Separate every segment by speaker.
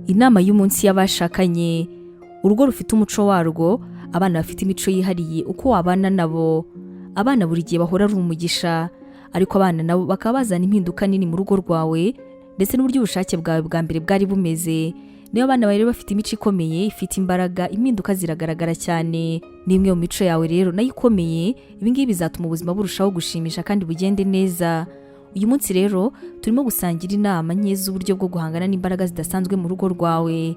Speaker 1: Inama y'umunsi y'abashakanye. Urugo rufite umuco warwo, abana bafite imico yihariye, uko wabana nabo. Abana buri gihe bahora ari umugisha, ariko abana nabo bakaba bazana impinduka nini mu rugo rwawe ndetse n'uburyo ubushake bwawe bwa mbere bwari bumeze. Niba abana bawe rero bafite imico ikomeye, ifite imbaraga, impinduka ziragaragara cyane. N'imwe mu mico yawe rero nayo ikomeye, ibi ngibi bizatuma ubuzima burushaho gushimisha kandi bugende neza. Uyu munsi rero turimo gusangira inama nke z'uburyo bwo guhangana n'imbaraga zidasanzwe mu rugo rwawe.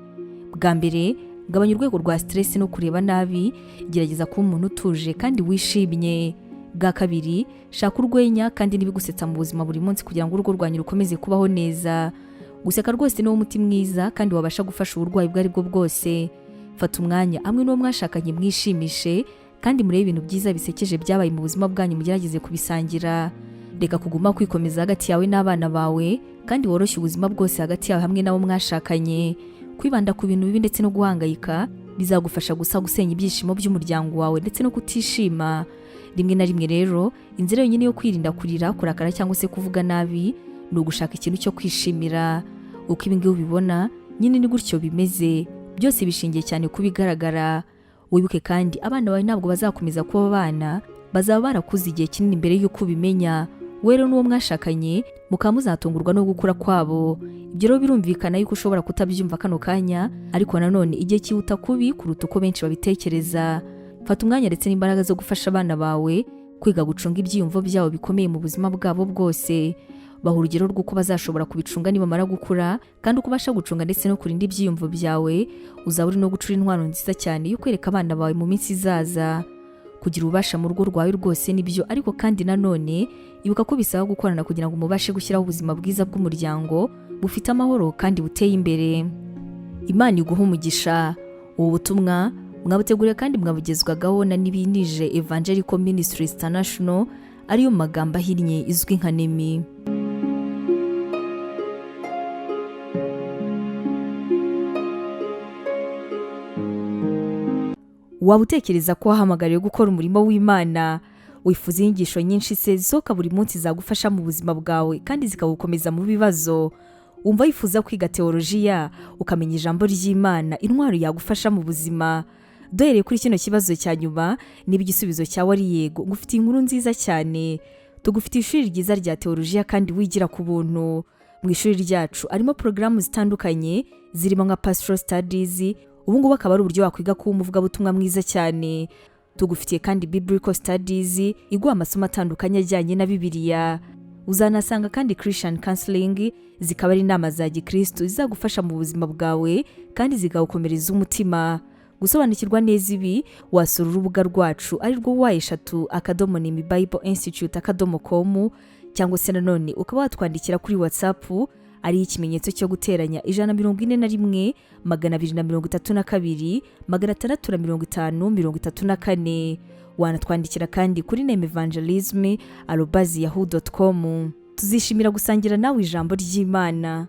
Speaker 1: Bwa mbere, gabanya urwego rwa stress no kureba nabi, gerageza kuba umuntu utuje kandi wishimye. Bwa kabiri, shaka urwenya kandi n'ibigusetsa mu buzima buri munsi kugira ngo urugo rwanyu rukomeze kubaho neza. Guseka rwose niwo muti mwiza kandi wabasha gufasha uburwayi ubwo ari bwo bwose. Fata umwanya hamwe n'uwo mwashakanye, mwishimishe kandi murebe ibintu byiza bisekeje byabaye mu buzima bwanyu, mugerageze kubisangira. Reka kuguma kwikomeza hagati yawe n'abana bawe kandi woroshye ubuzima bwose hagati yawe hamwe n'abo mwashakanye. Kwibanda ku bintu bibi ndetse no guhangayika bizagufasha gusa gusenya ibyishimo by'umuryango wawe ndetse no kutishima. Rimwe na rimwe rero, inzira yonyine yo kwirinda kurira, kurakara cyangwa se kuvuga nabi ni ugushaka ikintu cyo kwishimira. Uko ibi ngibi ubibona nyine ni gutyo bimeze, byose bishingiye cyane ku bigaragara. Wibuke kandi, abana bawe ntabwo bazakomeza kuba abana, bazaba barakuze igihe kinini mbere y'uko ubimenya. Wowe rero n'uwo mwashakanye mukaba muzatungurwa no gukura kwabo. Ibyo rero birumvikana yuko ushobora kutabyumva kano kanya, ariko nanone igihe cyihuta kubi kuruta uko benshi babitekereza. Fata umwanya ndetse n'imbaraga zo gufasha abana bawe kwiga gucunga ibyiyumvo byabo bikomeye mu buzima bwabo bwose. Baha urugero rw'uko bazashobora kubicunga nibamara gukura, kandi uko ubasha gucunga ndetse no kurinda ibyiyumvo byawe, uzaba uri no gucura intwaro nziza cyane yo kwereka abana bawe mu minsi izaza. Kugira ububasha mu rugo rwawe rwose nibyo, ariko kandi nanone ibuka ko bisaba gukorana kugira ngo mubashe gushyiraho ubuzima bwiza bw'umuryango bufite amahoro kandi buteye imbere. Imana iguha umugisha. Ubu butumwa mwabuteguriwe kandi mwabugezwagaho na Nibinije Evangelical Ministries International, ariyo mu magambo ahinnye izwi nka NEMI. Waba utekereza ko wahamagariwe gukora umurimo w'Imana? Wifuza inyigisho nyinshi se zisohoka buri munsi zagufasha mu buzima bwawe kandi zikagukomeza mu bibazo? Wumva wifuza kwiga teolojiya, ukamenya ijambo ry'Imana, intwaro yagufasha mu buzima? Duhereye kuri kino kibazo cya nyuma, niba igisubizo cyawe ari yego, ngufitiye inkuru nziza cyane. Tugufitiye ishuri ryiza rya teolojiya kandi wigira ku buntu. Mu ishuri ryacu harimo porogaramu zitandukanye zirimo nka pastoral studies, ubu ngubu akaba ari uburyo wakwiga kuba umuvugabutumwa mwiza cyane. Tugufitiye kandi biblical studies iguha amasomo atandukanye ajyanye na Bibiliya. Uzanasanga kandi Christian counseling, zikaba ari inama za gikristo zizagufasha mu buzima bwawe kandi zikawukomereza umutima. Gusobanukirwa neza ibi, wasura urubuga rwacu ari rwo www.nemibibleinstitute.com, cyangwa se nanone ukaba watwandikira kuri WhatsApp ariyo ikimenyetso cyo guteranya 141 232 650 34. Wanatwandikira kandi kuri nemevangelism@yahoo.com. Tuzishimira gusangira nawe ijambo ry'Imana.